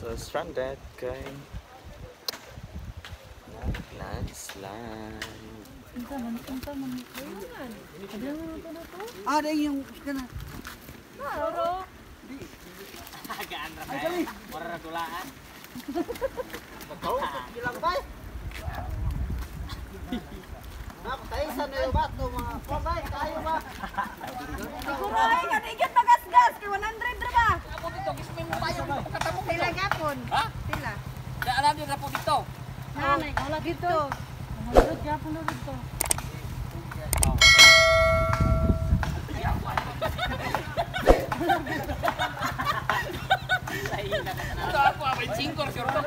So stranded kay landslide. Ah, dahil yung kana. Toro. Ay, dali. Wala na dulaan. Bilang bay. Ako tayo sa na ba to mga pabay kayo ba? Siguro ay kanigit magasgas kay 100 ra ba? Ako dito, gismin mo tayo dito pagkatamo Sila gapon. Ha? Sila. Daanan din na po dito. Nanay, wala dito. 100 gapon na dito. Ito ako, may 5 sure ko.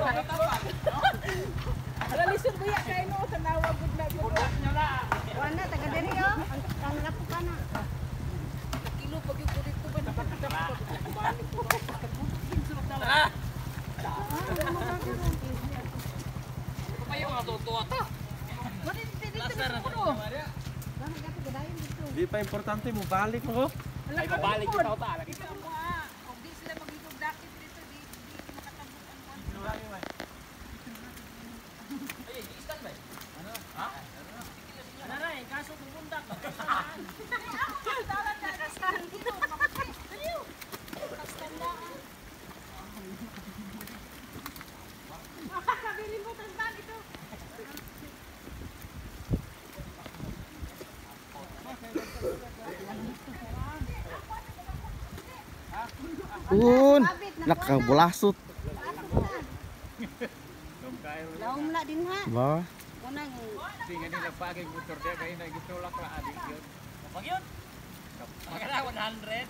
Wala lisod buya kay no sa nawag gud na gud. Wala taga diri oh. Ang lapo ka na. Kilo pag yung dito ba Tara. Papayo nga tutuwa ta. Di pa importante mo balik mo. Ay, babalik kita ta. Lagi. Kung di sila magiging dakit dito, di makatabot ang kwan. Ay, istan ba? Ano? Ha? Naray, kaso pupunta ka. Nakastan dito. Makakabili mo tandaan ito. Un, nakabulasot. Laom na din ha. Ba? Unang Di nga nila paging motor dia kay nagitulak ra adi yun. Pag yun? Magkana 100.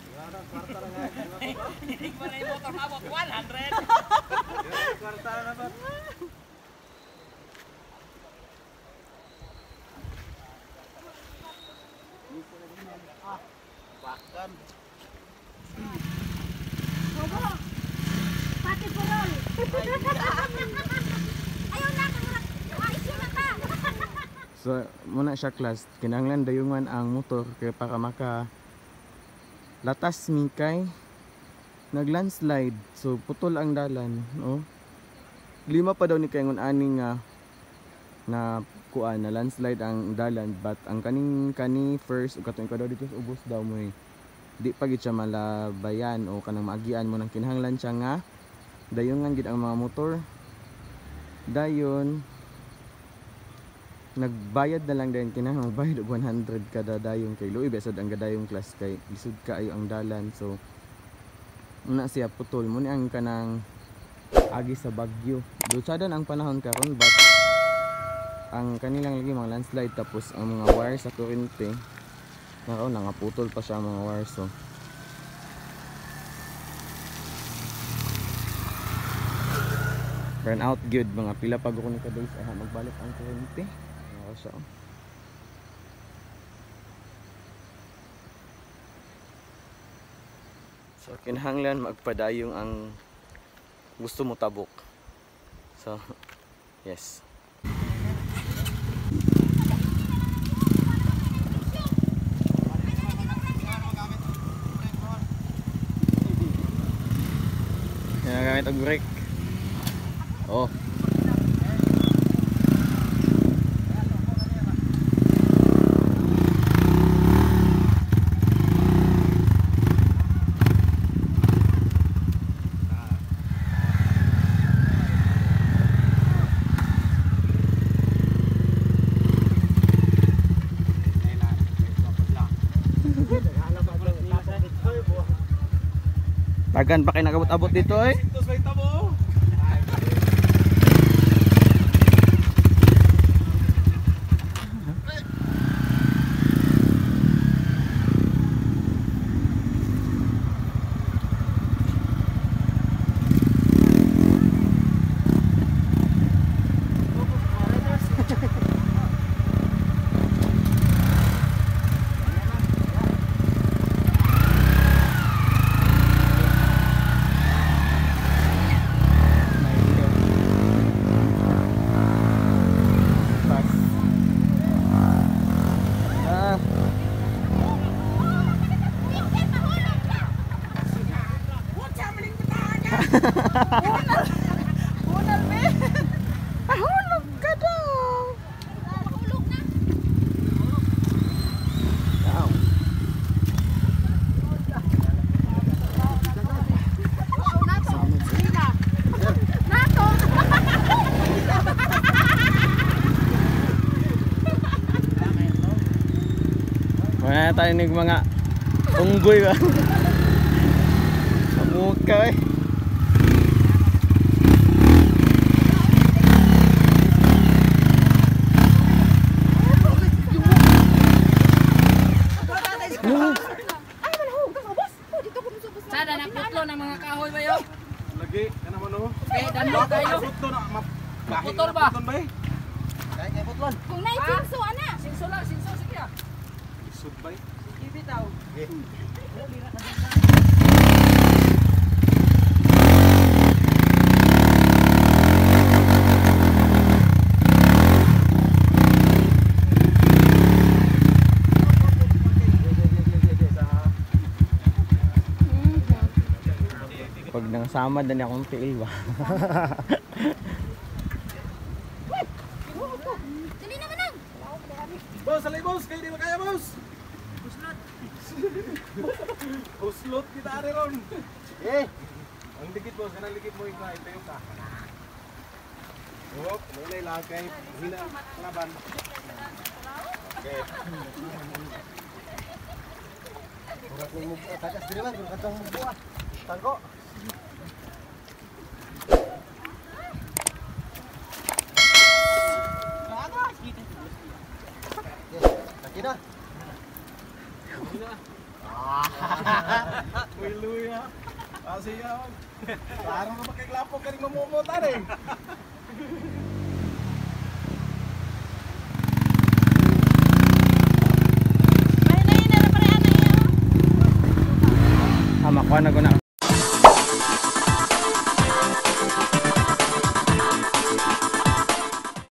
Hindi ko na yung motor maabot 100. Kwarta na ba? Bakan. Bobo. Pati purol. Ayaw na ka. Na ka. So muna siya class, kinahanglan dayungan ang motor kay para maka latas mi kay naglandslide. So putol ang dalan, oh. Lima pa daw ni kay ngun ani nga na kuan na landslide ang dalan, but ang kaning kani first ug katong ikaw daw dito sa ubos daw mo di pa gid siya malabayan o kanang maagian mo nang kinahanglan siya nga dayungan gid ang mga motor. Dayon nagbayad na lang dayon kinahanglan magbayad og 100 kada dayon kay luoy besad ang gadayong class kay lisod kaayo ang dalan. So una siya putol mo ni ang kanang agi sa bagyo. Dutsadan ang panahon karon but ang kanilang lagi mga landslide tapos ang mga wire sa kuryente nakaw nangaputol pa siya ang mga wire. So burn out good mga pila pag ko ni ka days ay magbalik ang kuryente. Nakaw siya oh. So kinahanglan magpadayong ang gusto mo tabok. So yes. Ginagamit og brake. Oh. Tagan pa kay nagabot-abot dito eh. tayo ng mga unggoy ba. Kamuka eh. Ay, manahog. Tapos ubos. Oh, dito ko sa ubos. Sana naputlo ng mga kahoy ba yo? Lagi, kana man oh. Okay, danlo kayo. Putlo na Maputol ba? Putol ba eh? Kaya kay putlon. Kung naitsinso, ana. Sinso lang, sinso sige ah. Isod ba eh? Sige bitaw. Pag nangasama din akong tiil ba. Dali naman ang. Boss, alay boss, kayo di makaya boss. Uslot. Uslot kita ari ron. Eh, Ang dikit boss, kanang likit mo ikaw, itayo ka. Oh, malay lang kay hina laban. Okay. Murag ni mo tagas diri man, murag katong mubuha. Tangko. Lagi na. Uy, luya. Asiya. Parang na makiklapog ka rin mamumutan eh. Ah, makuha na ko na.